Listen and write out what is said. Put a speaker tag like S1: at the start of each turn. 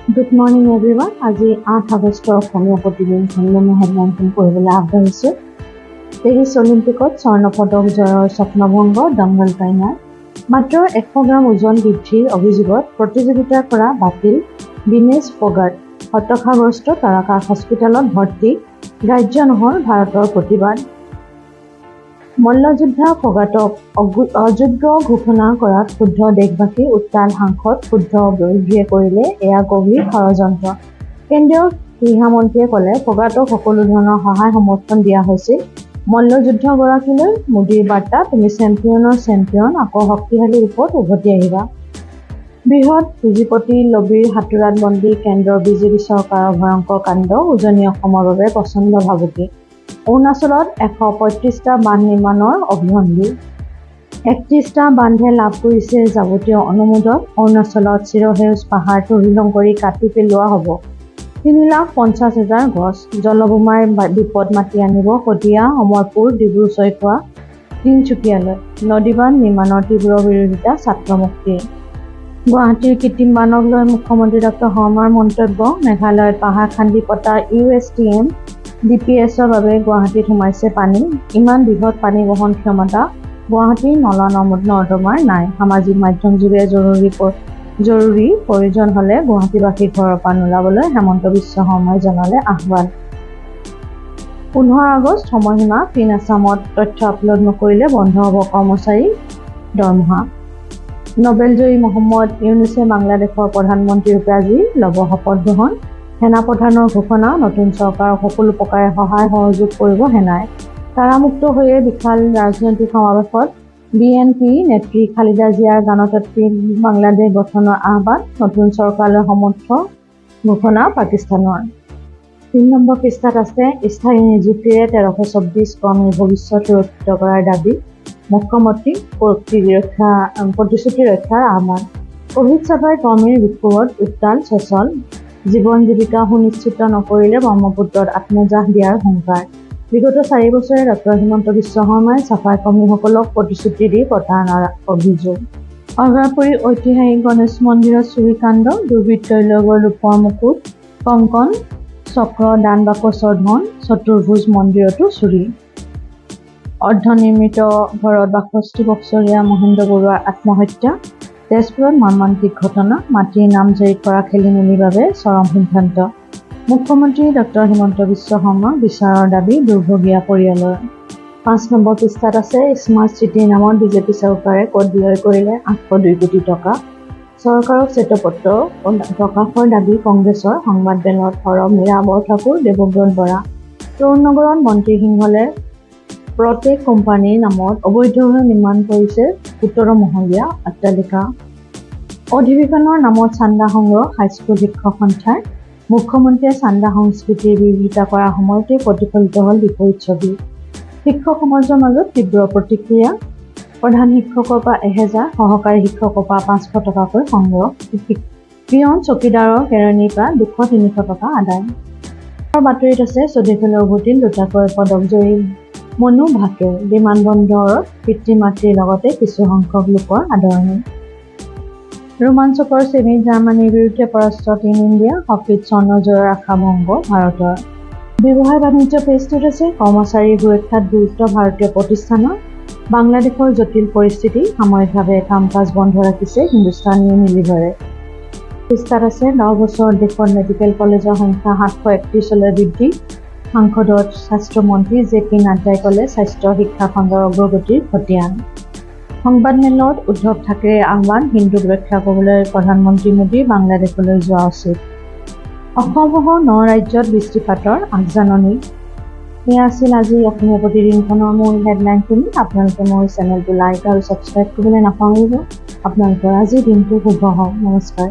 S1: Good morning everyone. আজি 8 আগষ্টৰ অসমীয়া প্ৰতিদিন খণ্ডনৰ হেডলাইনখন পঢ়িবলৈ আগবাঢ়িছোঁ। পেৰিছ অলিম্পিকত স্বৰ্ণ পদক জয়ৰ স্বপ্নভংগ দংগল কইনাৰ। মাত্ৰ 100 গ্ৰাম ওজন বৃদ্ধিৰ অভিযোগত প্ৰতিযোগিতাৰ পৰা বাতিল বিনেশ ফোগাট। হতাশাগ্ৰস্ত তাৰকাক হস্পিতালত ভৰ্তি, গ্ৰাহ্য নহ'ল ভাৰতৰ প্ৰতিবাদ। মল্লযোদ্ধা ফোগাটক অযোগ্য ঘোষণা কৰাত ক্ষুব্ধ দেশবাসী, উত্তাল সাংসদ, ক্ষুব্ধ বিৰোধীয়ে কৰিলে এয়া গভীৰ ষড়যন্ত্ৰ। কেন্দ্ৰীয় গৃহমন্ত্ৰীয়ে ক'লে, ফোগাটক সকলো ধৰণৰ সহায় সমৰ্থন দিয়া হৈছিল। মল্লযোদ্ধাগৰাকীলৈ মোদীৰ বাৰ্তা, তুমি চেম্পিয়নৰ চেম্পিয়ন, আকৌ শক্তিশালী ৰূপত উভতি আহিবা। বৃহৎ পুঁজিপতি লবীৰ হাতোৰাত বন্দী কেন্দ্ৰৰ বিজেপি চৰকাৰৰ ভয়ংকৰ কাণ্ড, উজনি অসমৰ বাবে প্ৰচণ্ড ভাবুকি। অৰুণাচলত 135টা বান্ধ নিৰ্মাণৰ অভিসন্ধি। 31টা বান্ধে লাভ কৰিছে যাৱতীয় অনুমোদন। অৰুণাচলত চিৰসেউজ পাহাৰ তহিলং কৰি কাটি পেলোৱা হ'ব 3,50,000 গছ। জলবোমাই বিপদ মাতি আনিব শদিয়া, অমৰপুৰ, ডিব্ৰু ছৈখোৱা, তিনিচুকীয়ালৈ। নদীবান্ধ নিৰ্মাণৰ তীব্ৰ বিৰোধিতা ছাত্ৰ মুক্তিৰ। গুৱাহাটীৰ কৃত্ৰিম বানক লৈ মুখ্যমন্ত্ৰী ডাঃ শৰ্মাৰ মন্তব্য, মেঘালয়ত পাহাৰ খান্দি পতা U S T M, D P এছৰ বাবে গুৱাহাটীত সোমাইছে পানী। ইমান বৃহৎ পানী বহন ক্ষমতা গুৱাহাটীৰ নলা নৰ্দমাৰ নাই। সামাজিক মাধ্যমযোগে জৰুৰী জৰুৰী প্ৰয়োজন হ'লে গুৱাহাটীবাসীক ঘৰৰ পৰা নোলাবলৈ হিমন্ত বিশ্ব শৰ্মাই জনালে আহ্বান। 15 আগষ্ট সময়সীমা, ফিন আছামত তথ্য আপলোড নকৰিলে বন্ধ হ'ব কৰ্মচাৰী দৰমহা। নোবেলজয়ী মহম্মদ ইউনুছে বাংলাদেশৰ প্ৰধানমন্ত্ৰীৰূপে আজি ল'ব শপত গ্ৰহণ। সেনাপ্ৰধানৰ ঘোষণা, নতুন চৰকাৰক সকলো প্ৰকাৰে সহায় সহযোগ কৰিব সেনাই। কাৰামুক্ত হৈয়ে বিশাল ৰাজনৈতিক সমাৱেশত বিএনপি নেত্ৰী খালেদা জিয়াৰ গণতান্ত্ৰিক বাংলাদেশ গঠনৰ আহ্বান। নতুন চৰকাৰলৈ সমৰ্থন ঘোষণা পাকিস্তানৰ। 3 নম্বৰ পৃষ্ঠাত আছে, স্থায়ী নিযুক্তিৰে 1324 কৰ্মীৰ ভৱিষ্যত সুৰক্ষিত কৰাৰ দাবী, মুখ্যমন্ত্ৰীক প্ৰতিশ্ৰুতি ৰক্ষাৰ আহ্বান। কভিড চাফাই কৰ্মীৰ বিক্ষোভত উত্তাল চচল, জীৱন জীৱিকা সুনিশ্চিত নকৰিলে ব্ৰহ্মপুত্ৰত আত্মজাহ দিয়াৰ হুংকাৰ। বিগত 4 বছৰে ডাঃ হিমন্ত বিশ্ব শৰ্মাই চাফাই কৰ্মীসকলক প্ৰতিশ্ৰুতি দি প্ৰতাৰণাৰ অভিযোগ। অভয়াপুৰীৰ ঐতিহাসিক গণেশ মন্দিৰত চুৰিকাণ্ড, দুৰ্বৃত্তই লৈ গ'ল ৰূপৰ মুকুট, কংকন, চক্ৰ, দান বাকচৰ ধন, চতুৰ্ভুজ মন্দিৰতো চুৰি। অৰ্ধনিৰ্মিত ঘৰত 62 বছৰীয়া মহেন্দ্ৰ বৰুৱাৰ আত্মহত্যা। তেজপুৰত মৰ্মান্তিক ঘটনা, মাটিৰ নামজাৰি কৰা খেলিমেলিৰ বাবে চৰম সিদ্ধান্ত। মুখ্যমন্ত্ৰী ডাঃ হিমন্ত বিশ্ব শৰ্মাক বিচাৰৰ দাবী দুৰ্ভগীয়া পৰিয়ালৰ। 5 নম্বৰ পৃষ্ঠাত আছে, স্মাৰ্ট চিটিৰ নামত বিজেপি চৰকাৰে ক'ত ব্যয় কৰিলে 802 কোটি টকা? চৰকাৰক শ্বেতপত্ৰ প্ৰকাশৰ দাবী কংগ্ৰেছৰ। সংবাদমেলত সৰব মীৰা বৰঠাকুৰ, দেৱব্ৰত বৰা। তৰুণ নগৰত মন্ত্ৰী সিংহলে প্ৰটেক কোম্পানীৰ নামত অবৈধভাৱে নিৰ্মাণ কৰিছে 17 মহলীয়া অট্টালিকা। অধিৱেশনৰ নামত চান্দা সংগ্ৰহ হাইস্কুল শিক্ষক সন্থাৰ। মুখ্যমন্ত্ৰীয়ে চান্দা সংস্কৃতিৰ বিৰোধিতা কৰাৰ সময়তে প্ৰতিফলিত হ'ল বিপৰীত ছবি। শিক্ষক সমাজৰ মাজত তীব্ৰ প্ৰতিক্ৰিয়া। প্ৰধান শিক্ষকৰ পৰা 1000, সহকাৰী শিক্ষকৰ পৰা 500 টকাকৈ সংগ্ৰহ। পিয়ন, চকীদাৰৰ কেৰাণীৰ পৰা 200-300 টকা আদায়। বাতৰিত আছে, স্বদেশলৈ উভতিল দুটাকৈ পদকজয়ী মনু ভাকেৰ। বিমানবন্দৰত পিতৃ মাতৃৰ লগতে কিছুসংখ্যক লোকৰ আদৰণি। ৰোমাঞ্চকৰ ছেমিত জাৰ্মানীৰ বিৰুদ্ধে পৰাস্ত টীম ইণ্ডিয়া, হকীত স্বৰ্ণ জয়ৰ আশা ভংগ ভাৰতৰ। ব্যৱসায় বাণিজ্য পেজটোত আছে, কৰ্মচাৰীৰ সুৰক্ষাত গুৰুত্ব ভাৰতীয় প্ৰতিষ্ঠানৰ। বাংলাদেশৰ জটিল পৰিস্থিতি, সাময়িকভাৱে কাম কাজ বন্ধ ৰাখিছে হিন্দুস্তান ইউনিলিভাৰে। পৃষ্ঠাত আছে, 10 বছৰত দেশত মেডিকেল কলেজৰ সংখ্যা 731লৈ বৃদ্ধি। সংসদত স্বাস্থ্যমন্ত্ৰী জে পি নাড্ডাই ক'লে, স্বাস্থ্য শিক্ষা খণ্ডৰ অগ্ৰগতিৰ খতিয়ান। সংবাদমেলত উদ্ধৱ ঠাকৰেৰ আহ্বান, হিন্দুক ৰক্ষা কৰিবলৈ প্ৰধানমন্ত্ৰী মোদী বাংলাদেশলৈ যোৱা উচিত। অসমসহ ন ৰাজ্যত বৃষ্টিপাতৰ আগজাননী। এয়া আছিল আজি অসমীয়া প্ৰতিদিনখনৰ মূল হেডলাইনখিনি। আপোনালোকে মোৰ চেনেলটো লাইক আৰু ছাবস্ক্ৰাইব কৰিবলৈ নাপাহৰিব। আপোনালোকৰ আজিৰ দিনটো শুভ হওক। নমস্কাৰ।